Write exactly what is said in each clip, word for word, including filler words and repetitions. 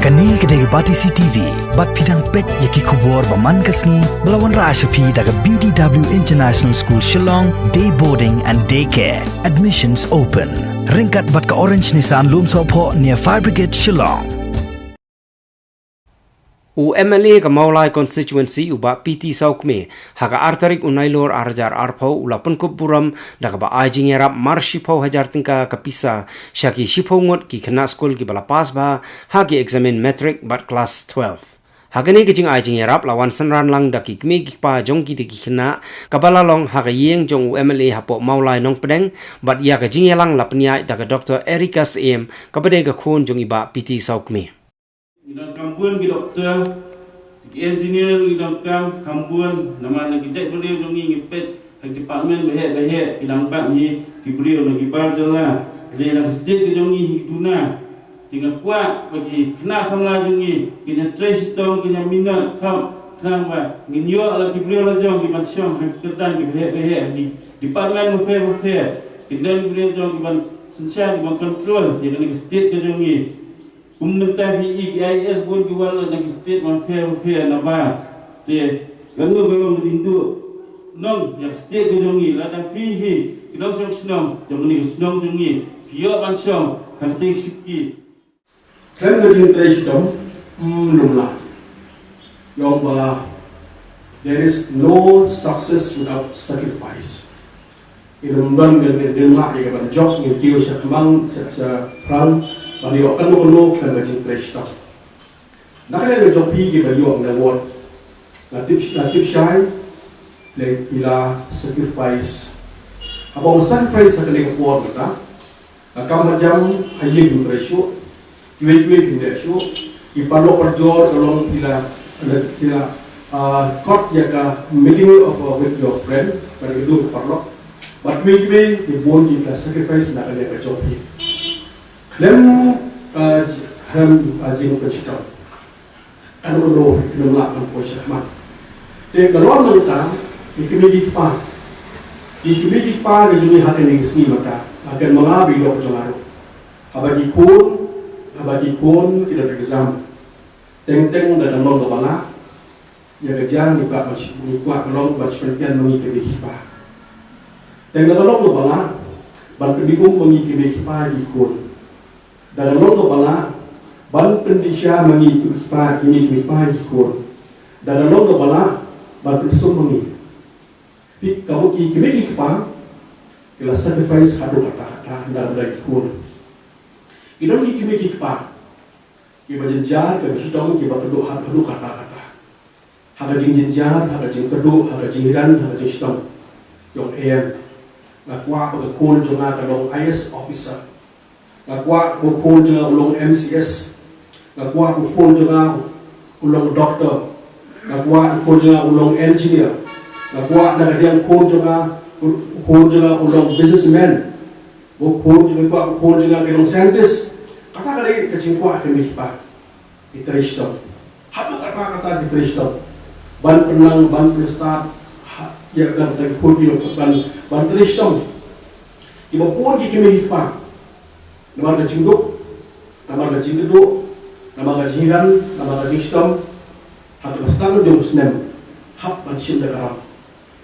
Kane ka dei ka Batesi T V, bad phi dang peit ïa ki khubor ba man ka sngi, ba la wanrah sha phi da ka B D W International School Shillong, Day Boarding and Day Care. Admissions open. Ryngkat bad ka Orange Nissan Lumsohphoh near Fire Brigade Shillong. U M L A ka Mawlai Constituency u Bah P T Sawkmie, ha ka ar tarik u Nailur ar hajar arphew u la pynkup burom da kaba ai jingïarap mar shiphew hajar tyngka ka pisa sha ki shiphew ngut ki khynnah skul kiba la pass bha ha ki eksamin matric bad klas twelve. Ha kane ka jingai jingïarap la wan synran lang da ki kmie ki kpa jong kita ki khynnah, kaba la long ha ka ïing jong u M L A hapoh Mawlai Nongpdeng, bad ïa ka jingïalang la pynïaid da ka Doctor Erica Syiem, kaba dei ka khun jong i Bah P T Sawkmie. Ngi donkam bun ki doktor, ki engineer, ngi donkam kham bun, namar na ki jaitbynriew jong ngi, ngi peit ha ki department baheh baheh, ki dang bat hi ki briew na ki bar jylla, lane na ka state ka jong ngi hi duna. Te nga kwah ba ki khynnah samla jong ngi kin ïa trei shitom, kin ïa minot thok, khnang ba ngin ïoh la ki briew la jong ki ban shong ha ki kyrdan ki baheh baheh, ha ki department bapher bapher. Kin don ki briew jong ki ban synshar, ki ban control ïa kane ka state ka jong ngi. Kum mynta phi i ki I A S bun ki wan na ki state bapher bapher naba. Te kano ka long ka jingduh nong ïa ka state ka jong ngi, lada phi hi ki nongshong shnong jong kane ka shnong jong ngi, phi ïoh ban shong ha ka state ka shuki. Khlem ka jingtrei shitom, mm, lum lah. Ïong ba, there is no success without sacrifice. Ïa ka mynta ka dei, dei ma ïa ka ban jop, ngi kiew sha khmang, sha, sha phrang, ban ïoh kano kano khlem ka jingtrei shitom. Na ka liang ka jong phi kiba ïoh na ward, nga tip, nga tip shai, phi la sacrifice. Haba ong sacrifice ha kane ka por mynta, nga kam ha jam ha ïing kim trei shuh, kiwei kiwei kim leh shuh, ki paralok parajor ka long phi la, phi la, ah, kot ïa ka meeting of, uh, with your friend, ka dei ka dur ka paralok. Bad kiwei kiwei ki bun ki la sacrifice na ka liang ka jong phi. Khlem, ah, khlem, ah, jingpynshitom. Kano kano kin ym lah ban poi shakhmat. Te ka long nangta, ïa ki kmie ki kpa. Ïa ki kmie ki kpa ka jong ngi ha kane ka sngi mynta. Ka ken mala ba ïoh jong nga ruh. Haba ki khun, haba ki khun ki don exam. Teng teng da ka long kaba nga. Ïa ka jia ngi kwah ban shi, ngi kwah ka long ban shi pynken ma ngi ki kmie ki kpa. Teng da ka long kaba nga. Ban pynbeit um ma ngi ki kmie ki kpa ki khun. Da ka long kaba nga ban pyndih sha ma ngi ki kmie ki kpa, ki kmie ki kpa ki khun. Da ka long kaba nga ban pynsum ma ngi. Phi, ka mut ki kmie ki kpa ki la sacrifice haduh katta katta na ka bynta ki khun. Ki don ki kmie ki kpa kiba jynjar, kiba shitom, kiba kduh haduh katta katta. Ha ka jingjynjar, ha ka jingkduh, ha ka jinghiran, ha ka jingshitom. Ïong em. Nga kwah ba ka khun jong nga ka long I A S officer. Nga kwah ba u khun jong nga u long M C S. Nga kwah ba u khun jong nga u long doctor. Nga kwah ba u khun jong nga u long engineer. Nga kwah na ka liang khun jong nga, u khun jong nga u long businessman. Ba u khun jong nga, kwah u khun jong nga u long scientist. Kata ka dei ka jingkwah ka kmie ki kpa. Ki trei shitom. Haduh katta katta ki trei shitom. Ban pynnang, ban pynstad, ha, ïa ka dang ki khun ki ban, ban trei shitom. Kiba bun ki kmie ki kpa. Namar ka jingduk, namar ka jingkduh, namar ka jinghiran, namar ka jingshitom. Ha kaba sdang jong u snem, hap ban shim da ka ram.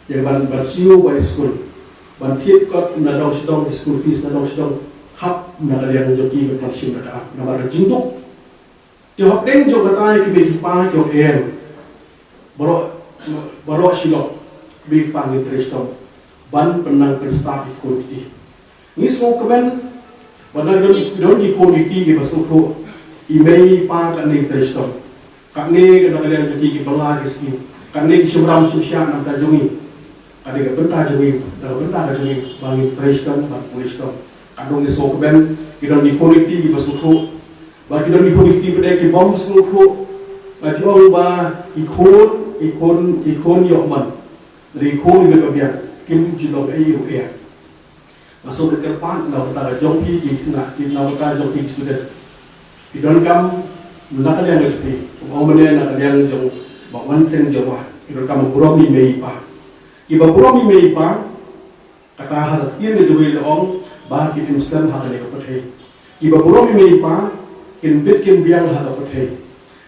Ïa ban, ban siew ba i skul. Ban thied kot na dong sha dong, i school fees na dong sha dong. Hap na ka liang jong ki ban shim da ka ram. Namar ka jingduk. Te hapdeng jong kata ïa ki kmie ki kpa ki ong em. Baroh, baroh shi lok ki kmie ki kpa ngin trei shitom ban pynnang pynstad ïa ki khun ki kti. Ngi sngewkmen ba na ki don, don ki khun ki kti kiba sngewthuh, i mei i pa katne ki trei shitom. Katne ka na ka liang jong ki ki bylla ki sngi. Katne ki shim ram shim shah na ka bynta jong ngi. Ka dei ka bynta jong ngi, da ka bynta ka jong ngi ba ngin trei shitom, ban pule shitom. Ka don ki sngewkmen, ki don ki khun ki kti kiba sngewthuh. Ba ki don ki khun ki kti pat de ki bym sngewthuh. Nga ju ong ba ki khun, ki khun, ki khun ïoh mon. Lada ki khun ki don ka biang, kim ju long ei ruh ei. Nga sngewbha kyrpad na ka bynta ka jong phi ki khynnah, ki na ka bynta jong phi ki student. Ki donkam na ka liang ka jong phi, ong mynne na ka liang jong Bah Wanseng Jowah, ki donkam burom i mei i pa. Kiba burom i mei i pa, kata ha ka ktien ka jong i la ong ba ki im slem ha kane ka pyrthei. Kiba burom i mei i pa, kin bit kin biang ha ka pyrthei.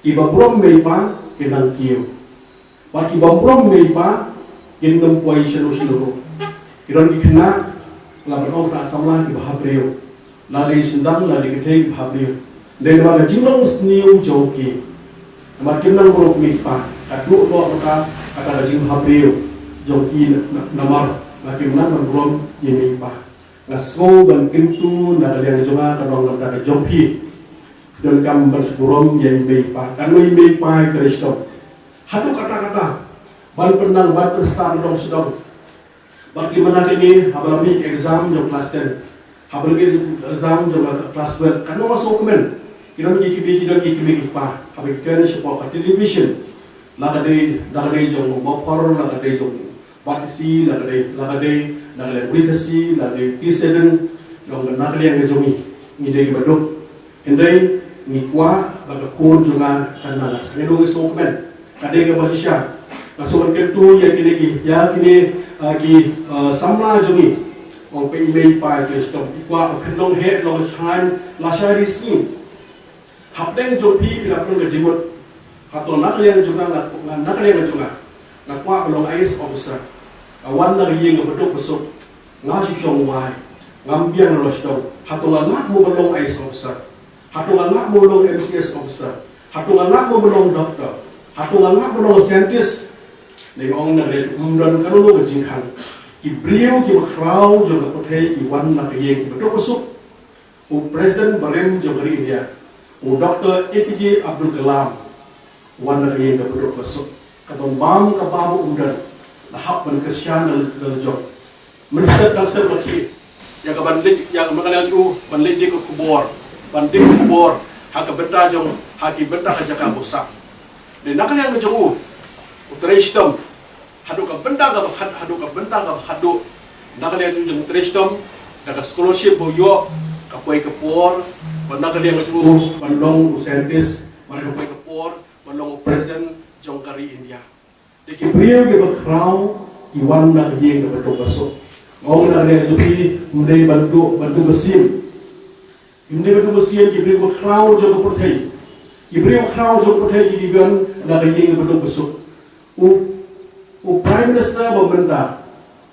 Kiba burom mei pa kin nang kiew. Bad kiba burom mei pa kin nym poi shano shano ruh. Ki don ki khynnah, la ban ong khynnah samla kiba ha briew. La dei shynrang, la dei kynthei kiba ha briew. Dei namar ka jinglong sniew jong ki. Namar kim nang burom mei pa. Ka duh noh kata, kata ka jingha briew jong ki na-, na-, namar la kim nang ban burom ïa mei pa. Nga sngew ban kyntu na ka liang jong nga, ka long na ka jong phi. Phi donkam ban burom ïa i mei i pa. Katno i mei i pa i trei shitom. Haduh katta katta ban pynnang, ban pynstad sha dong sha dong. Bad ki mynta kine haba la mih exam jong class ten, haba la mih exam jong class twelve, katno nga sngewkmen. Ki don ki kmie, ki don ki kmie ki kpa haba ki kren shapoh ka television. La ka dei, la ka dei jong Mawphor, la ka dei jong Batsi, la ka dei, la ka dei na ka liang Ri Khasi, la ka dei T seven, jong ka na ka liang ka jong ngi, ngi dei kiba duk. Hynrei ngi kwah ba ka khun jong nga kan nang. Ngi dei ngi sngewkmen. Ka dei kaba shisha. Nga sngewkmen kyntu ïa kine ki, ïa kine, ah, ki, ah, samla jong ngi. Ong phi i mei i pa i trei shitom, i kwah ba phin long heh long shaiñ lashai ri sngi. Hapdeng jong phi phi la pynlong ka jingmut. Hato na ka liang jong nga, nga, na ka liang jong nga, nga kwah ba long I A S officer. Nga wan na ka ïing kaba duk ba suk. Nga shu shong wai. Ngam biang na loshdong. Hato nga lah mo ba long I A S officer? Hato nga lah mo ba long M C S officer? Hato nga lah mo ba long doctor? Hato nga lah mo ba long scientist? Nga ong na ka liang, ym don kano kano ka jingkhang. Ki briew kiba khraw jong ka pyrthei ki wan na ka ïing kiba duk ba suk. U President barim jong ka ri India, u Doctor A P J Abdul Kalam, u wan na ka ïing kaba duk ba suk, kaba bam kaba bam u don, la hap ban kyrshan da la jong. Mynstep dang step la khie ïa ka ban leit, ïa ka, mynta ka liang jong u ban leit die ka khubor, ban die ka khubor ha ka bynta jong, ha ki bynta ka jaka ba u sah. Dei na ka liang jong u, u trei shitom. Haduh ka bynta kaba khat, haduh ka bynta kaba khatduh. Na ka liang jong u trei shitom, da ka scholarship ba u ïoh, ka poi ka por ba na ka liang jong u ban long u scientist, bad ka poi ka por ban long u president jong ka ri India. Dei ki briew kiba khraw, ki wan na ka ïing kaba duk ba suk. Nga ong na ka liang jong phi, ym dei ban duh, ban duh mynsiem. Ym dei ban duh mynsiem ki briew ba khraw jong ka pyrthei. Ki briew ba khraw jong ka pyrthei ki dei ban na ka ïing ba duk ba suk. U, u Prime Minister ba mynta,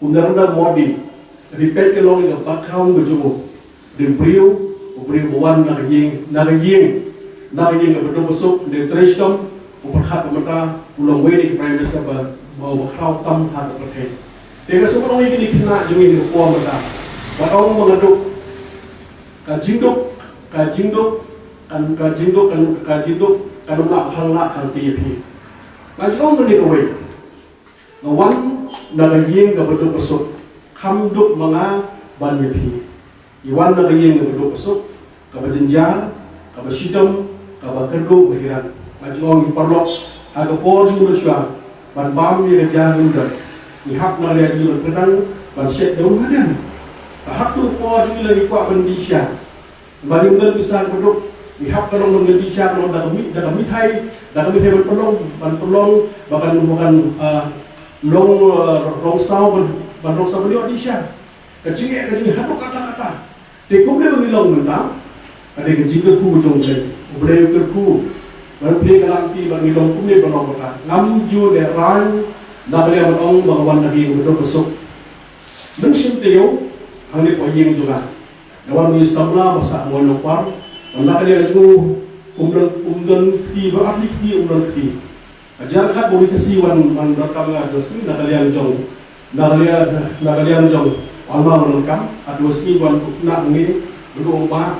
u Narendra Modi, ri peit ka long ka background ba jong u. Dei u briew, u briew ba wan na ka ïing, na ka ïing, na ka ïing ba duk ba suk, dei trei shitom, u pyrkhat ba mynta u long wei na ki Prime Minister ba, ba, ba khraw tam ha ka pyrthei. Te nga sngewbha ong ïa kine ki khynnah jong ngi ha ka por mynta, ba ong ba nga duk. Ka jingduk, ka jingduk, kan, ka jingduk, kan, ka jingduk kan ym lah ban khang lah khang kti ïa phi. Nga jong kane kawei. Nga wan na ka ïing kaba duk ba suk. Kham duk ma nga ban ïa phi. Ngi wan na ka ïing kaba duk ba suk, kaba jynjar, kaba shitom, kaba kyrduh ba hiran. Nga jong ngi paralok, ha ka por jong ngi mynshuwa, ban bam ïa ka ja ngi don. Ngi hap na ka liang jong ngi ban pyndang, ban shet da u hadien. Ka hap tu por jong ngi la ngi kwah ban dih sha. Ba ngi don pisa kaba duk, ngi hap ka long ban dih sha, ka long da ka mi, da ka mithai, da ka mithai ban pynlong, ban pynlong, ba kan, ba kan, ah, long, ah, rong saw, ban, ban rong saw ban ïoh dih sha. Ka jingeh, ka jingeh haduh katta katta. Te kumne ba ngi long mynta, ka dei ka jingkyrkhu jong U Blei. U Blei u kyrkhu. Ban plie ka lampi ba ngi long kumne ba long mynta. Ngam ju lehrain na ka liang ban ong ba nga wan na ka ïing ba duk ba suk. Mynsiem taïew hangne hapoh ïing jong nga, nga wan u samla ba sah Mawlai Nongkwar. Wan na ka liang jong u, um don, um don kti, ba ar tylli ki kti um don kti. Hajar khat ba u Ri Khasi wan, wan donkam nga ha Ri Khasi na ka liang jong, na ka liang, na ka liang jong u Alma Wanlongkam, ha Ri Khasi wan u khynnah ngi, u dei u ba,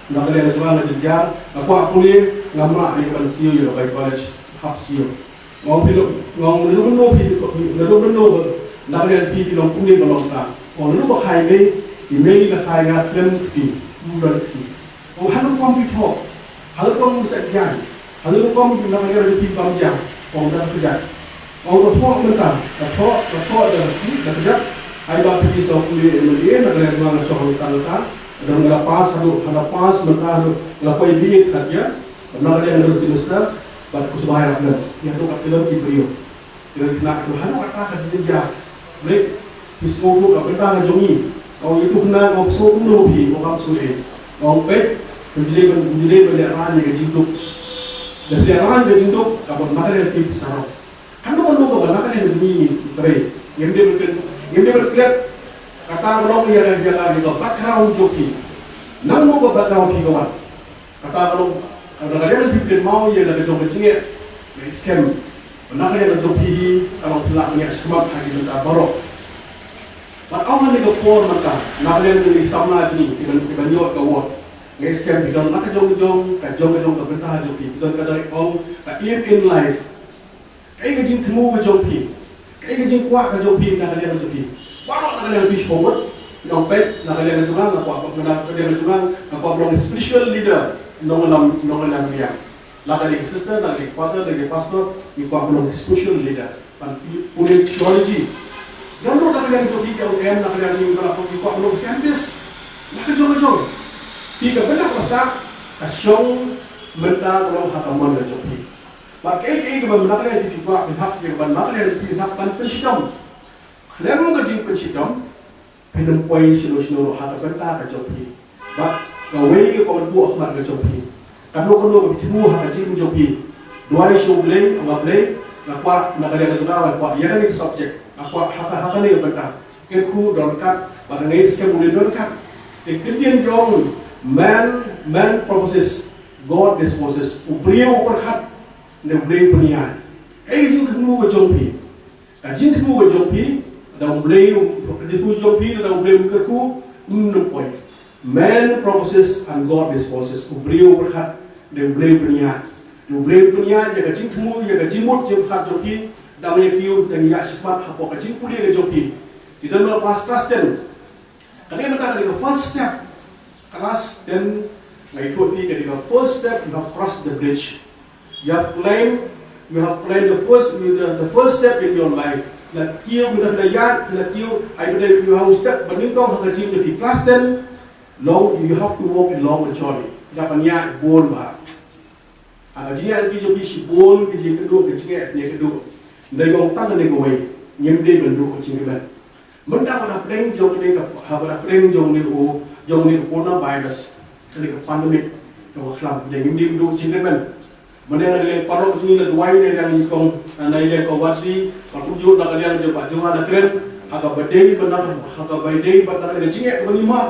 na ka liang jong nga jynjar, nga kwah pule, ngam lah ïa ka ban siew ïa ka bai college, hap siew. Nga ong phi, nga ong naduh mynno phi, naduh mynno ba, na ka liang phi phi long kumne ba long ta. Nga ong naduh ba khai mei, i mei la khai nga khlem kti, ym don kti. Ong ha rukom phi thoh, ha rukom sa jaiñ, ha rukom na ka liang phi bam ja, ong da ka kjat. Ong ka thoh mynta, ka thoh, ka thoh da ka kjat. Ai ba phi sa pule M L A na ka liang jong nga shong tang ka. Don nga la pass haduh, nga la pass mynta haduh, nga la poi B Ed khat ïa. Na ka liang don semester, bad ku sngewbha ïarap lem. Ïa haduh katne lem ki briew. Ki don khynnah kiba haduh katta ka jingja. Blei, phi sngew ruh ka bynta ka jong ngi. Ka ong ïa utu u khynnah, ka ong phi sngew kumno phi, ka ong kam sngew ei. Ka ong peit, Pynjulei ban pynjulei ban leh rang ïa ka jingduk. Da pynleh rang ïa ka jingduk, ka ban na ka liang phi sarong. Kano kano kaba na ka liang jong ngi ngi trei. Ngim dei ban klet, ngim dei ban klet. Kata ka long ïa ka, ïa ka, ïa ka background jong phi. Nangno ka background phi ka wan. Kata ka long, kata ka liang phi kynmaw ïa la ka jong ka jingeh. Nga skhem. Na ka liang jong phi hi, ka long phi lah ban ïa shmat ha ki bynta baroh. Bad ong ha kane ka por mynta, na ka liang jong ki samla jong ngi, ki ban, ki ban ïoh ka award. Nga skhem ki don la ka jong ka jong, ka jong ka jong ka bynta jong phi, ki don ka dei ong, ka aim in life. Kaei ka jingthmu ka jong phi. Kaei ka jingkwah ka jong phi, na ka liang jong phi. Baroh na ka liang phi shu mut, nong peit, na ka liang jong nga, nga kwah, na ka liang jong nga, nga kwah long spiritual leader, nonglam, nonglam liang. La ka dei ka sister, la ka dei ka father, la ka dei ka pastor, ngi kwah long spiritual leader. Ban pule theology. Don ruh na ka liang jong ki K O M, na ka liang jong ki, ba la ki kwah long scientist. Na ka jong ka jong. Phi ka bynta ka basa, ka shong mynta ka long ha ka mon ka jong phi. Bad kaei kaei kaba na ka liang jong phi kwah, phin hap, kaba na ka liang jong phi hap ban pynshitom. Khlem ka jingpynshitom, phin ym poi shano shano ruh ha ka bynta ka jong phi. Bad kawei ka kaba buh ha khmat ka jong phi. Kano kano kaba phi thmu ha ka jingim jong phi. Duwai sha U Blei, ong A Blei, nga kwah na ka liang jong nga, nga kwah ïa kane ka subject. Nga kwah ha ka, ha kane ka bynta. Kyrkhu don kat, bad nga ngeit skhem U Blei don kat. Te ktien jong man, man proposes, God disposes. U briew u pyrkhat, ne U Blei u pynïaid. Kaei ka jingthmu ka jong phi. Ka jingthmu ka jong phi, da U Blei, ka jingthmu jong phi, da U Blei u kyrkhu, um, ym poi. Man proposes and God disposes. U briew u pyrkhat, da U Blei u pynïaid. Da U Blei u pynïaid, ïa ka jingthmu, ïa ka jingmut, jingpyrkhat jong phi, dang ïa kiew, dang ïa shipmat, hapoh ka jingpule ka jong phi. Kita na pas class ten. Kane mynta ka dei ka first step. Class ten, nga ïathuh ïa phi ka dei ka first step, you have crossed the bridge. You have climbed, you have climbed the first, the, the first step in your life. La kiew, la, la ïaid, la kiew, ai ba dei you have step, ba nyngkong ha ka jingim jong phi class ten, long, you have to walk a long journey. Ïa ban ïaid bun bha. Ha ka jingïaid jong phi shibun, ka jingkynduh, ka jingïaid, ka jingkynduh. Ndai ong tang kane kawei, ngim dei ban duh ka jingkmen. Mynta ba la pdeng jong kane ka, ha ba la pdeng jong ne u, jong ne u coronavirus, kane ka pandemic, ka ba khlam, dei ngim dei ban duh ka jingkmen. Mynne nga dei paralok jong ngi la duwai ne dang ngi kong, na dei kong Watsi, ba kumjuh na ka liang jong ba jong nga la kren, ha ka ba dei ba na, ha ka ba dei ba na ka jingïaid ba ngi mad.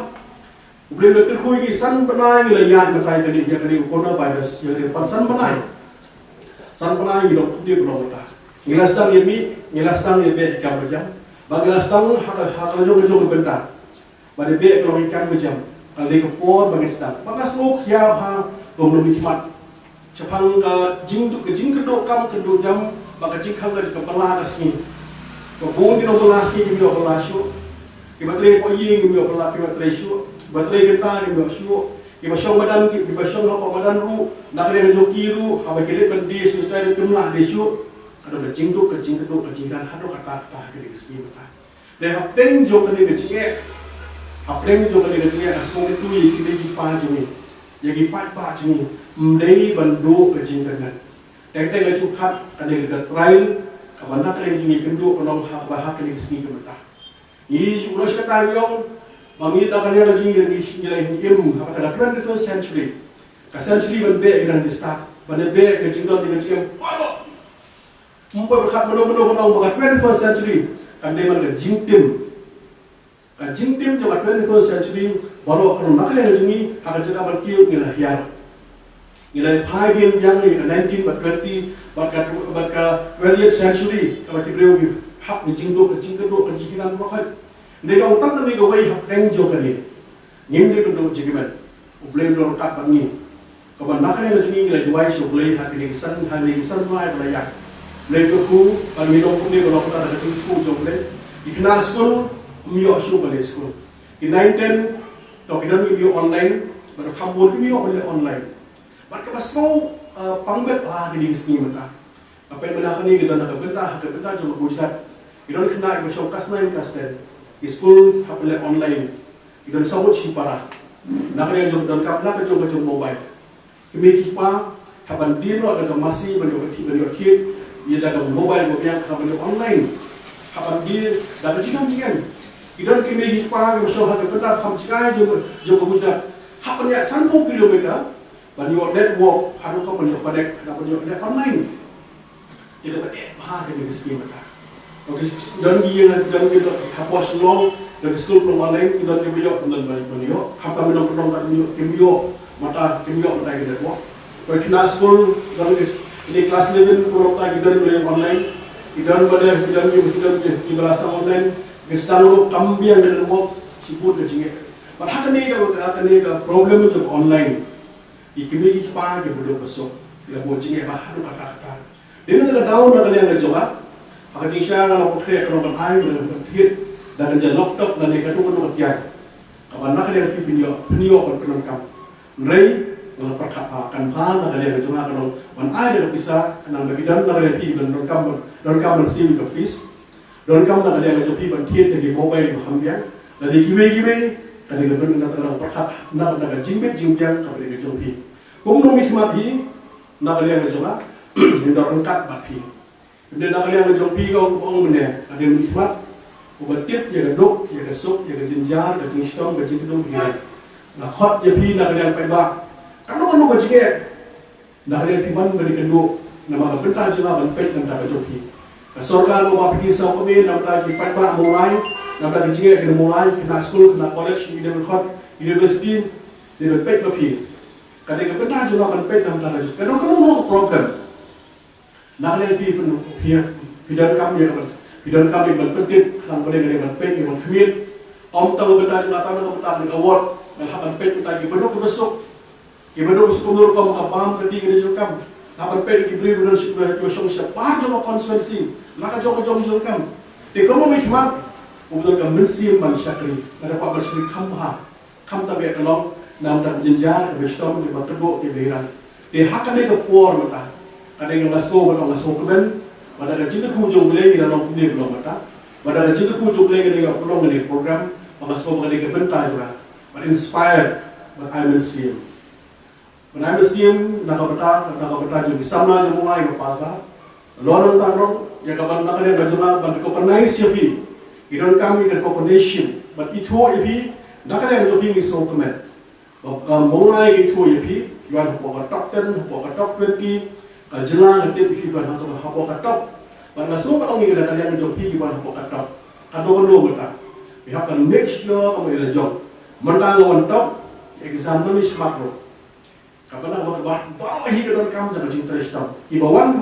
U Blei u la kyrkhu ïa ngi san bnai ngi la ïaid mynta ïa kane, ïa kane u coronavirus, ïa kane pan san bnai. San bnai ngi long kumne ba long mynta. Ngi la sdang ïa mih, ngi la sdang ïa beh ïa kam ka jam. Ba ngi la sdang ha ka, ha ka la jong ka jong ka bynta. Ba ïa beh ka long ïa kam ka jam. Ka la dei ka por ba ngi sdang. Ba nga sngew khia bha, ba ngim lum khmat. Shaphang ka jingduh, ka jingkynduh kam kynduh jam, ba ka jingkhang ka, ka bylla ka sngi. Ba bun ki nongbylla sngi kim ïoh bylla shuh. Kiba trei hapoh ïing kim ïoh bylla, kiba trei shuh. Kiba trei kynta kim ïoh shuh. Kiba shong madan, ki, kiba shong hapoh madan ruh, na ka liang jong ki ruh, haba ki leit ban die sngewstai ruh kim lah die shuh. Ka don ka jingduh, ka jingkynduh, ka jinghikai haduh katta katta ha kine ki sngi mynta. Te hapdeng jong kane ka jingeh, hapdeng jong kane ka jingeh, nga sngew kyntu ïa kine ki pa jong ngi, ïa ki paidbah jong ngi, ym dei ban duh ka jingkyrmen. Teng teng ka jingkhat, kane ka trial, kaba na kane ka jingkynduh ka long ha kaba ha kane ka sngi ka mynta. Ngi shu rush kata ngi ong, ba ngi da kane ka jingkynduh ngi la im ha kata ka twenty-first century. Ka century ban beh ka dang di start, ban beh ka jingdon ka jingem baroh. Ym poi pyrkhat mano mano mano ba ka twenty-first century kan dei man ka jingtim. Ka jingtim jong ka twenty-first century baroh ka long na ka liang jong ngi ha ka jaka ban kiew ngi la hiar. Ngi la phai biang biang ïa ka nineteen bad twenty bad ka, bad ka twentieth century kaba ki briew ki hap ngi jingduh ka jingkynduh ka jinghikai baroh. Ngi ong tang kane kawei hapdeng jong kane. Ngim dei ban duh jingkmen. U Blei u don ryngkat bad ngi. Kaba na kane ka jong ngi ngi la duwai sha U Blei ha kine ki san, ha kine ki san bnai ba la ïaid. Blei kyrkhu ba ngi long kumne ba long kata da ka jingkyrkhu jong U Blei. Ki khynnah skul ym ïoh shuh ban leit skul. Ki nine ten to ki don kim ïoh online, bad ka kham bun kim ïoh ban leit online. Bad kaba sngew, eh, pang beit ha kine ki sngi mynta. Nga peit mynta kane ki don ha ka bynta, ha ka bynta jong ka Gujarat. Ki don khynnah kiba shong class nine, class ten. Ki skul hap leh online. Ki don saw ngut shi para. Na ka liang jong don kam na ka jong ka jong mobile. Ki mei ki pa hap ban die noh da ka masi ban ïoh thied, ban ïoh thied. Ïa da ka mobile ba biang hap ban ïoh online. Hap ban die da ka jingkam jingkam. Ki don ki mei ki pa kiba shong ha ka bynta kham jngai jong, jong ka Gujarat. Hap ban ïaid sanphew kilometer ban ïoh network, haduh ka ban ïoh connect, haduh ban ïoh connect online. Ïa kaba eh bha kane ka skim mynta. Okay, don ki ïing, don ki, don hapoh Shillong, don ki skul pynlong online, ki don kiba ïoh, don ban ïoh. Khamtam ki nongpynlong, don ïoh, kim ïoh mynta, kim ïoh mynta ki network. Ki khynnah skul, don ki s-, kine class eleven, pynlong mynta ki don ba ïoh online. Ki don ba dei, ki don ki, ki don ki, kiba la sdang online. Ki sdang ruh kam biang ki network, shibun ka jingeh. Bad ha kane ka, ha kane ka problem jong online, ki kmie ki kpa kiba duk ba suk ki la buh jingeh bha haduh katta katta. Dei na kata ka daw na ka liang ka jong nga, ha ka jingshisha nga la pyrkhat ka long ban ai, ban thied da ka jingïalok tok lane katto katne ka tiar kaba na ka liang phi phin ïoh, phin ïoh ban pyndonkam. Hynrei nga la pyrkhat bha, kan bha na ka liang ka jong nga ka long ban ai da ka pisa, khnang ba ki don na ka liang phi ban donkam, donkam ban siew ka fees. Donkam na ka liang ka jong phi ban thied da ki mobile ba kham biang, lane kiwei kiwei. Ka dei ka bynta na ka pyrkhat, na ka jingbit jingbiang kaba dei ka jong phi. Kum u nongmihkhmat hi, na ka liang ka jong nga, ngin da ryngkat bad phi. Hynrei na ka liang ka jong phi, ka ong, ong mynne, ka dei u nongmihkhmat uba tip ïa ka duk, ïa ka suk, ïa ka jynjar, ka jingshitom, ka jingkynduh, ïa ka khot ïa phi na ka liang paidbah. Katno katno ka jingeh. Na ka liang phi ban ban ïakynduh namar ka bynta jong nga ban peit na ka bynta ka jong phi. Ka sorkar ba phi sngewkmen na ka bynta ki paidbah Mawlai, na ka bynta ki jingeh ki Mawlai, ki khynnah skul, ki khynnah college, ki dei ban khot university, dei ban peit ma phi. Ka dei ka bynta jong nga ban peit na ka bynta ka jong phi. Ka don, ka don ka problem. Na ka liang phi pyn, phi, phi donkam ïa ka ban, phi donkam ïa ka ban pyntip, khnang ba dei ka dei ban peit, ïa ban khmih. Ym tang ka bynta jong nga, tang ka bynta ka ward, nga hap ban peit bynta kiba duk kiba suk. Kiba duk suk kumno rukom ka bam ka dih ka dei jong kam. Hap ban peit ki briew ba don sha, kiba shong shabar jong ka constituency, la ka jong ka jong jong kam. Te kum u nongmihkhmat uba don ka mynsiem ban shakri, nga da kwah ban shakri kham bha. Khamtam ïa ka long na ka bynta ka jynjar, kaba shitom, kiba kynduh, kiba ïairang. Te ha kane ka por mynta, ka dei ka nga sngew, ba nga sngewkmen ba da ka jingkyrkhu jong U Blei ngi la long kumne ka long mynta. Ba da ka jingkyrkhu jong U Blei ka dei ka pynlong kane ka program, ba nga sngew ba ka dei ka bynta jong nga ban inspire, ban ai mynsiem. Ban ai mynsiem na ka bynta, na ka bynta jong ki samla jong U Blei ba pass bha. Lada nangta ruh, ïa ka ban na ka liang ka jong nga ban recognize ïa phi. Ki donkam ïa ka recognition, ban ithuh ïa phi, na ka liang jong phi ngi sngewkmen. Ba ka Mawlai ka ithuh ïa phi, ki wan hapoh ka top ten, hapoh ka top twenty, ka jylla ka tip ïa phi ban hapoh, hapoh ka top. Ban nga sngew ba ong ïa ka na ka liang jong phi ki wan hapoh ka top. Ka dei kano mynta. Phi hap ban make sure ka mut ïa la jong. Mynta nga wan top, exam nang ïa shakhmat ruh. Kaba na ba, ba, baroh hi ka donkam jong ka jingtrei shitom. Kiba wan,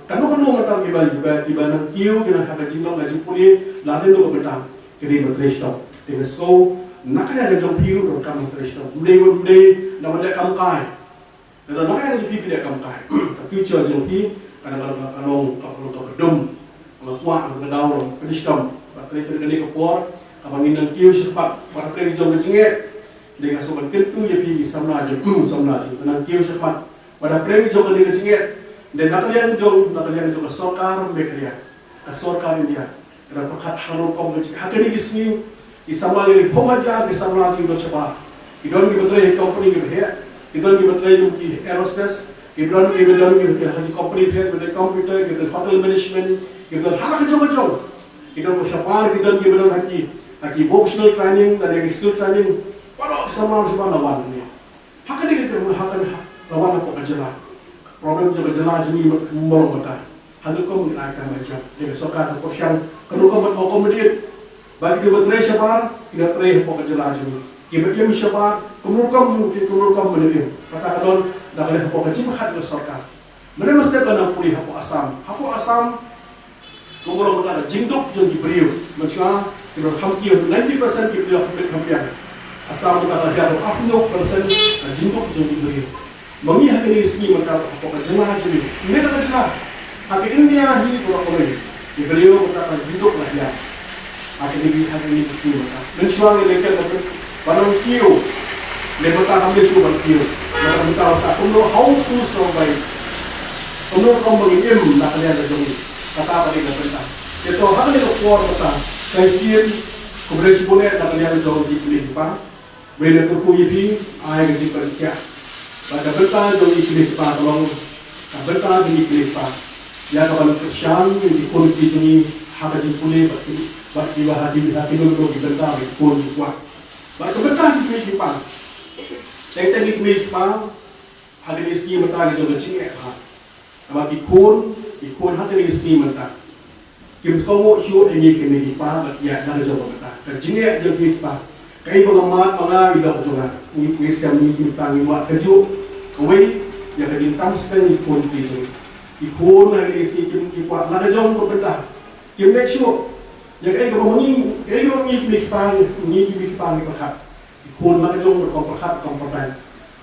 kano kano mynta kiba, kiba, kiba nang kiew, kiba nang ha ka jinglong ka jingpule, lada dei ka bynta, ki dei ban trei shitom. Te nga sngew, na ka liang ka jong phi ruh donkam ban trei shitom. Ym dei, ym dei, na ban leh kam kai. Lada na ka liang ka jong phi phi leh kam kai, ka future jong phi, ka dang, ka dang, ka long, ka long kaba dum. Nga kwah, nga daw ruh, pynshitom bad trei kane ka por, kaba ngin nang kiew shakhmat bad trei jong ka jingeh. Dei nga sngewbha ban kyntu ïa phi ki samla jong, samla jong, nang kiew shakhmat bad trei jong kane ka jingeh. Dei na ka liang jong, na ka liang jong ka sorkar Meghalaya, ka sorkar India, ka dang pyrkhat ha rukom ka jingeh. Ha kine ki sngi, ki samla, ki phew hajar ki samla jong ngi don shabar. Ki don kiba trei ha ki company kiba heh, ki don kiba trei kum ki aerospace, ki don kiba, don kiba trei ha ki company kiba trei computer, kiba trei hotel management, kiba trei ha la ka jong ka jong. Ki don kiba shabar, ki don kiba don ha ki, ha ki vocational training, ha ki skill training. Baroh ki samla shabar la wan hangne. Ha kane ka, ha kane, ha, la wan hapoh ka jylla. Problem jong ka jylla jong ngi mano mynta. Ha kano rukom ngin ai kam ban jam. Ïa ka sorkar ka pyrshang kano rukom ban accommodate ba kiba trei shabar kin trei hapoh ka jylla jong ngi. Kiba im shabar, kano rukom, kano rukom ban im. Kata ka don da ka leh hapoh ka jingpyrkhat ka sorkar. Mynne mynstep ba nang pule hapoh Assam. Hapoh Assam, kumno rukom ka jingduk jong ki briew. Mynshuwa ki briew kham kiew, ninety percent ki briew kham kiew kham biang. Assam mynta ka hiar arphew percent ka jingduk jong ki briew. Ma ngi ha kine ki sngi mynta hapoh ka jylla jong ngi, ne ka jylla, ha ka India hi baroh kawei, ki briew mynta ka jingduk la hiar. Ha kine ki, ha kine ki sngi mynta. Mynshuwa ngi leh ka ba nang kiew, ne mynta kam dei shuh ban kiew. Mynta, mynta sa kumno, how to survive. Kumno rukom ba ngin im na ka liang ka jong ngi. Kata ka dei ka bynta. Te to ha kane ka por mynta, ka shisien, kumne shibun eh na ka liang ka jong ki kmie ki kpa. Ba ngi kyrkhu ïa phi, ai ka jingpynkhiah. Bad ka bynta jong ki kmie ki kpa ka long, ka bynta jong ki kmie ki kpa, ïa ka ban kyrshan ïa ki khun ki jong ngi ha ka jingpule bad ki, bad kiba ha ki, ha kino kino ki bynta ba ki khun ki kwah. Bad ka bynta jong ki kmie ki kpa, Teng teng ki kmie ki kpa ha kine ki sngi mynta ki don ka jingeh bha. Namar ki khun, ki khun ha kine ki sngi mynta kim kohnguh shuh ïa ngi ki kmie ki kpa bad ïa la ka jong ka bynta. Ka jingeh jong ki kmie ki kpa. Kaei ba nga mad ba nga ïoh jong nga. Ngi, ngi skhem ngi ki kmie ki kpa ngi wad kajuh kawei ïa ka jingtam spend ïa ki khun ki jong ngi. Ki khun ha kine ki sngi kim, ki kwah la ka jong ka bynta. Kim leh shuh ïa kaei kaba ma ngi, kaei kaba ma ngi ki kmie ki kpa ngi, ngi ki kmie ki kpa ngi pyrkhat. Ki khun la ka jong ka rukom pyrkhat, rukom pyrthei.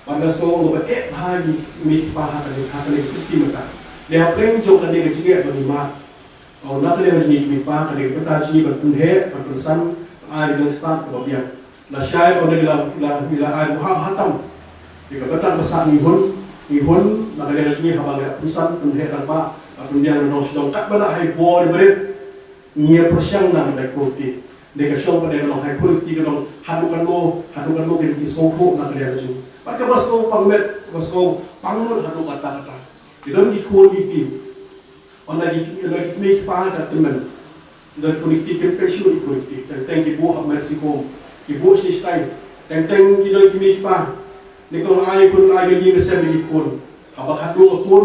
Bad nga sngew ba eh bha ïa ngi ki kmie ki kpa ha kane, ha kane ka kti mynta. Dei hapdeng jong kane ka jingeh ba ngi mad. Ong na ka liang jong ngi ki kmie ki kpa, ka dei ka bynta jong ngi ban pynheh, ban pynsan, ban ai ka jingstad kaba biang. Lashai ong ngi la, la, ngi la ai ba hap ha tam. Dei ka bynta ba sah ngi hun, ngi hun na ka liang jong ngi haba ngi la pynsan, pynheh rangbah, ban pynbiang na nongshong katba la hai bor barit. Ngi ïa pyrshang na ka dei ka kti. Dei ka shong ba dei ka long hai kti ka long haduh katno, haduh katno kin ki sngewthuh na ka liang jong ngi. Bad kaba sngewpang met, kaba sngewpang lut haduh katta katta. Ki don ki khun ki kti. Ong na ki, ong na ki kmie ki kpa ka tymmen. Ki don khun ki kti kim peit shuh ïa ki khun ki kti. Teng teng ki buh ha nursing home. Ki buh shi stai. Teng teng ki don ki kmie ki kpa. Nyngkong ai khun, ai ka ïing ka sem ïa ki khun. Haba khatduh ka khun,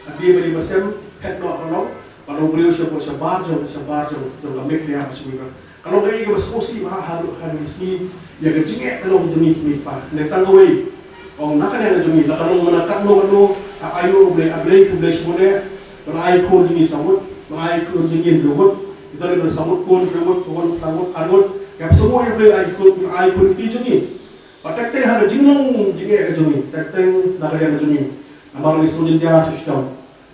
ka die bad ïing ka sem, phet noh ka long. Bad u briew sha, shabar jong, shabar jong, jong ka Meghalaya bad sha baroh. Ka long kaei kaba sngewsih bha ha, ha, ha kine ki sngi, ïa ka jingeh ka long jong ngi ki kmie ki kpa. Ne tang kawei, ong na ka liang jong ngi, la ka long mynta katno katno, ka ayu U Blei, U Blei, U Blei shibun eh, ba la ai khun jong ngi saw ngut, ba la ai khun jong ngi hynriew ngut, kita ri ba saw ngut khun, hynriew ngut, hynriew ngut, phra ngut, ar ngut, ïa ka sngewbha U Blei ai khun, ai khun kti jong ngi. Bad teng teng ha ka jinglong jingeh ka jong ngi, teng teng na ka liang ka jong ngi. Namar ngi sngewjynjar shitom.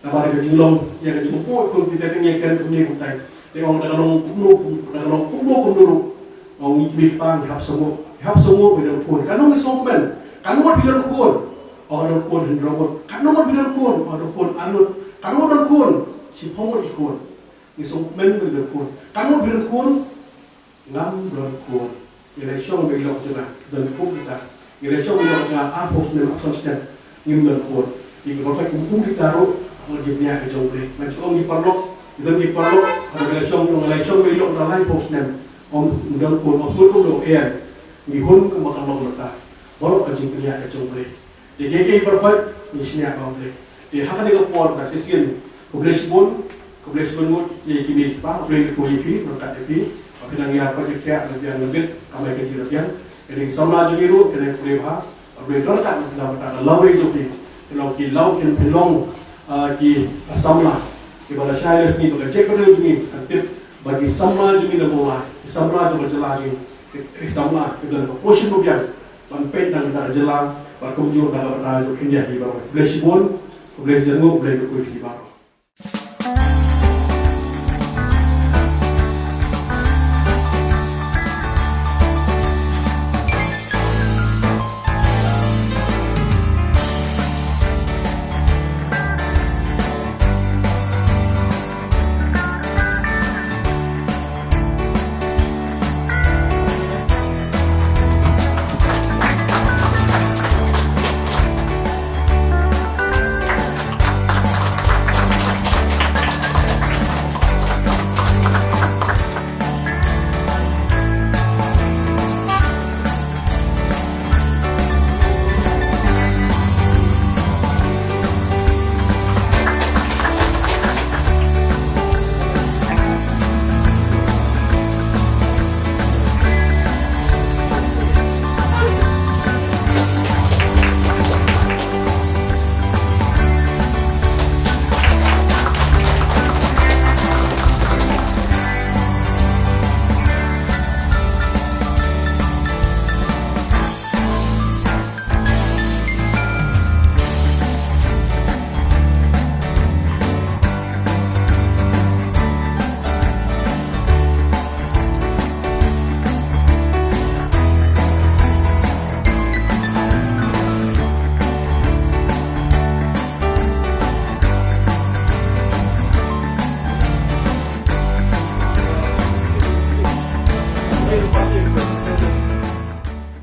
Namar ka jinglong, ïa ka jingpynpoi khun, teng teng ïa ka kren kumne kumtai. Te ong da ka long kumno, da ka long kumno kumno ruh. Ong ngi kmie ki kpa ngi hap sngewbha, ngi hap sngewbha ngi don khun. Katno ngi sngewkmen, katno ngi don khun. Ong don khun hynriew ngut. Katno ngi don khun, ong don khun ar ngut. Katno ngi don khun, shiphew ngut ki khun. Ngi sngewkmen ngi don khun. Katno ngi don khun. Ngam don khun. Ngi la shong bad i lok jong nga, don kum kita. Ngi la shong bad i lok jong nga, arphew snem, arphew san snem. Ngim don khun. Ngi ki batai kum kum kita ruh, ngi jia ka jong U Blei. Nga ju ong ngi paralok, ngi don ngi paralok, haba ngi la shong, ngi la shong bad i lok jong nga laiphew snem. Ym don khun, ym don khun, ym don khun. Ngi hun kumba ka long mynta. Baroh ka jingpynïaid ka jong U Blei. Te kiei kiei baroh ngi shaniah bad U Blei. Te ha kane ka por ka shisien, khublei shibun, khublei shibun ngut ïa ki kmie ki kpa, U Blei un kyrkhu ïa phi, ryngkat ïa phi, ba phin nang ïa pyrkhat ïa la biang la bit, kamai kajih la biang. Kane ka samla jong ngi ruh, kane khublei bha, U Blei un ryngkat ïa phi na bynta ka lawei jong phi. Phin long ki law, kin phin long, ah, ki samla kiba lashai lashisngi, ba ka jaitbynriew jong ngi kan tip ba ki samla jong ngi na Mawlai, ki samla jong ka jylla jong ngi, ki samla kiba don ka passion ba biang ban peit na ka bynta ka jylla bad kumjuh na ka bynta jong India hi baroh. Khublei shibun, khublei shibun, khublei khublei hi baroh.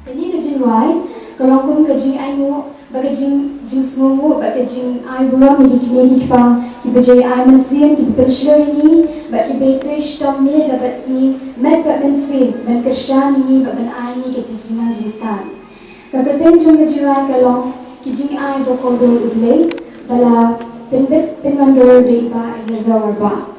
Kane ka jingrwai ka long kum ka jingainguh bad ka jing, jingsngewnguh bad ka jingai burom ïa ki kmie ki kpa kiba ju ai mynsiem, kiba pynshlur ïa ngi bad kiba trei shitom miet bad sngi, met bad mynsiem ban kyrshan ïa ngi bad ban ai ïa ngi ka jingnang jingstad. Ka kyrteng jong ka jingrwai ka long Ki Jingai Bakordor U Blei, ba la pynbit pynwandur da i Bah Yazawar Bah.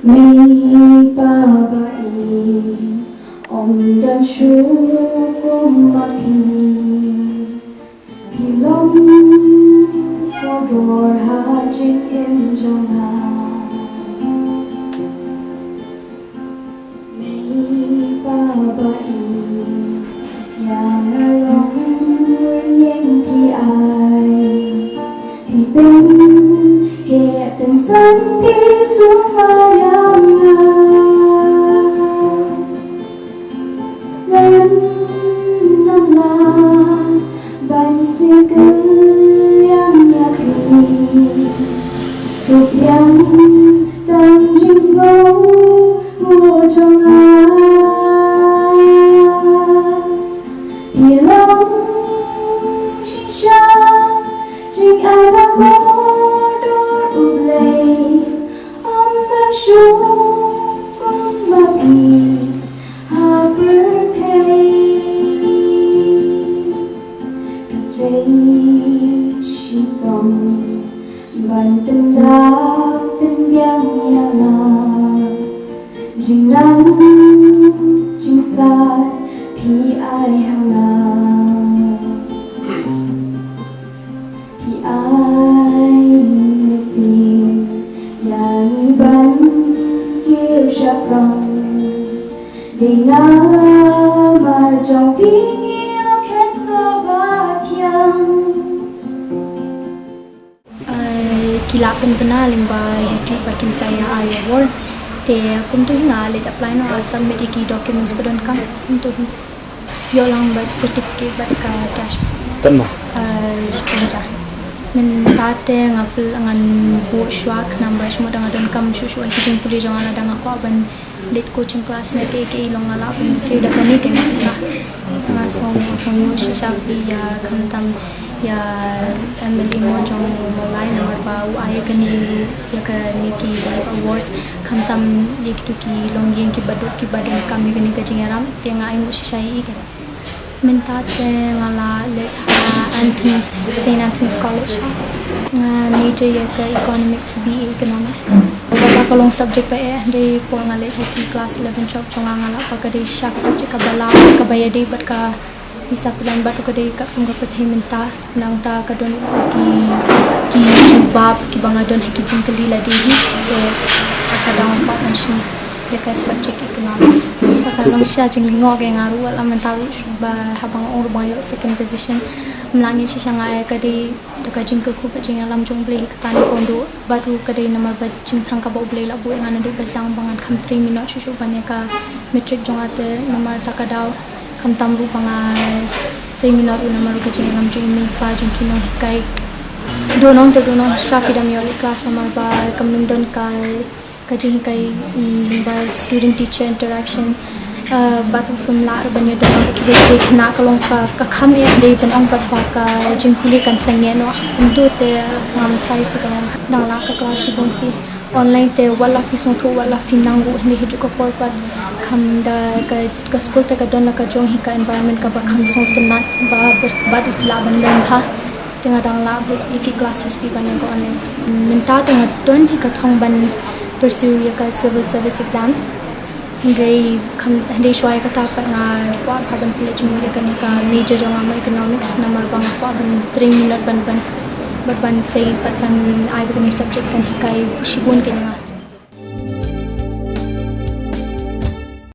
Mei pa ba i ym don shuh kum ma phi. Phi long kordor ha jingim jong nga. Mei pa ba i ïa nga long rynïeng phi ai. Phi pynheh pynsang phi sumar ïa nga. Ngan ym lah ban sngewthuh ïa phi. Kup ïa tang jingsngewbha jong nga. Phi long jingshisha jingai bakordor U Blei. Ym don shuh kum ma phi ha pyrthei. Phi trei shitom ban pynda pynbiang ïa nga. Jingnang jingstad phi ai ha nga. Phi ai mynsiem ïa ngi ban kiew shaphrang. Dei namar jong phi ngi ïoh khet sngewbha thiang. Ai, ki lah pynbna lyngba YouTube ba kin sa ïa ai award. Te kumto hi nga leit apply noh, nga submit ïa ki documents ba donkam. Kumto hi. Ïoh lang bad certificate bad ka cash. Tang ma. Ai, shiphew hajar. Mynta te nga pl-, ngan buh shuwa khnang ba shu mut da nga donkam shuh shuh ïa ki jingpule jong nga lada nga kwah ban leit coaching class ne kiei kiei, long nga lah ban siew da kane ka pisa. Nga sngew, sngew shisha phi ïa khamtam ïa M L A mo jong Mawlai namar ba u ai ïa kane ruh ïa kane ki awards khamtam ïa kito ki longïing kiba duk kiba donkam ïa kane ka jingïarap. Te nga ainguh shisha ïa i. Mynta te nga la leit ha Anthony's, Saint Anthony's College. Nga major ïa ka Economics, B A Economics. Kata ka long subject ba eh, hynrei por nga leit ha ki class eleven twelve jong nga, nga lah ba ka dei shisha ka subject kaba lah, kaba ïadei bad ka pisa pyllun bad ka dei katkum ka pyrthei mynta. Nangta ka don ki, ki jubab kiba nga don ha ki jingkylli lade hi. Te ka dang pat ban shim da ka subject Economics. Ka long shisha jinglyngngoh ïa nga ruh, wat la mynta ruh ba haba nga ong ruh ba nga ïoh second position. Ym lah ngeit shisha nga ïa ka dei da ka jingkyrkhu bad jingïalam jong U Blei hi katta ne kong duh. Bad ruh ka dei namar ba jingthrang kaba U Blei la buh ïa nga naduh ba sdang ba ngan kham trei minot shuh shuh ban ïa ka matric jong nga te namar ta ka daw khamtam ruh ba nga trei minot ruh namar ruh ka jingïalam jong i mei i pa jong ki nonghikai. Dohnud te dohnud shisha phi dang ïoh leit class namar ba kam nym don ka ka jinghikai, mm, lyngba student teacher interaction, uh, bad u film lah ruh ban ïa don bad kiba kiba khynnah ka long ka, ka kham eh dei ban ong bad ba ka jingpule kan sangeh noh. Kumto te ngam thrai phi ka long dang lah ka class shibun phi online te wat la phi sngewthuh wat la phi nang ruh hynrei haduh ka por pat kham da ka, ka school te ka don la ka jong hi ka environment kaba kham sngewtynnat ba, ba, bad phi lah ban learn bha. Te nga dang lah bha ïa ki classes phi ban ïa ka online. Mynta te nga don hi ka thong ban pursue ïa ka civil service exams. Hynrei kham, hynrei shuwa ïa kata pat nga kwah bha ban pynleit jingmut ïa kane ka major jong nga mo economics namar ba nga kwah ban trei minot ban, ban, ban, ban sei pat ban ai ba kane subject kan hikai shibun kein ïa nga.